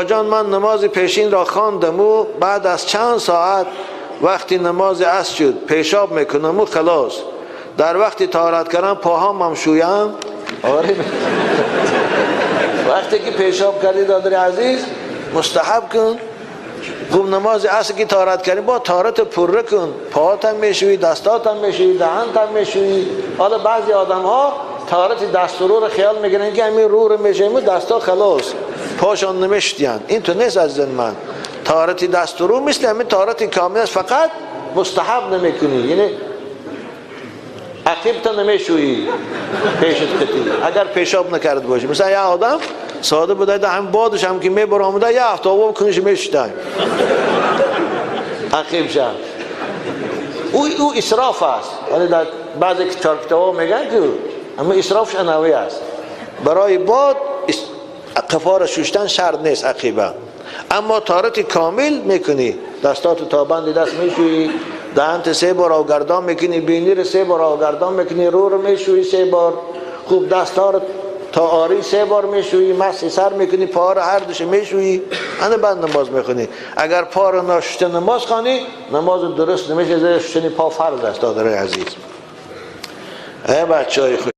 بابا جان، من نماز پیشین را خواندم و بعد از چند ساعت وقتی نماز عصر شد پیشاب میکنم و خلاص. در وقتی طهارت کردم پاهام هم شویم. آره، وقتی که پیشاب کردی دادر عزیز مستحب کن. خوب نماز عصر که طهارت کردی با طهارت پره کن، پاهات هم میشویی، دستات هم میشویی، دهنت هم میشویی. حالا بعضی آدم ها طهارت دست و رو رو خیال میگیرن که همین رو رو میشویم و دستا خلاص، پاشان نمیشتین. این تو نیست عزیز من. طهارت دست و رو مثل همین طهارت کامل است، فقط مستحب نمیکنی، یعنی عقیب تا نمیشویی پیشت قطی اگر پیشاب نکرد باشی. مثلا یه آدم ساده بوده ده هم بادش هم که میبر آمده یه هفته آب کنش میشتن عقیب شد. او اسراف است. یعنی در بعضی کتاب‌ها میگن که اما اسرافش انوی است. برای باد قفار ششتن شرط نیست عقیبه، اما طهارت کامل میکنی، دستات تا بند دست میشویی، دهنت سه بار آوگردان میکنی، بینی رو سه بار آوگردان میکنی، رو رو میشویی سه بار، خوب دستا رو تا آری سه بار میشویی، مسح سر میکنی، پا رو هر دوش میشویی، انا بعد نماز میخونی. اگر پا رو نشسته نماز خوانی نماز درست نمیشه، شستن پا فرض است دادرای عزیز. ای بچهای خوش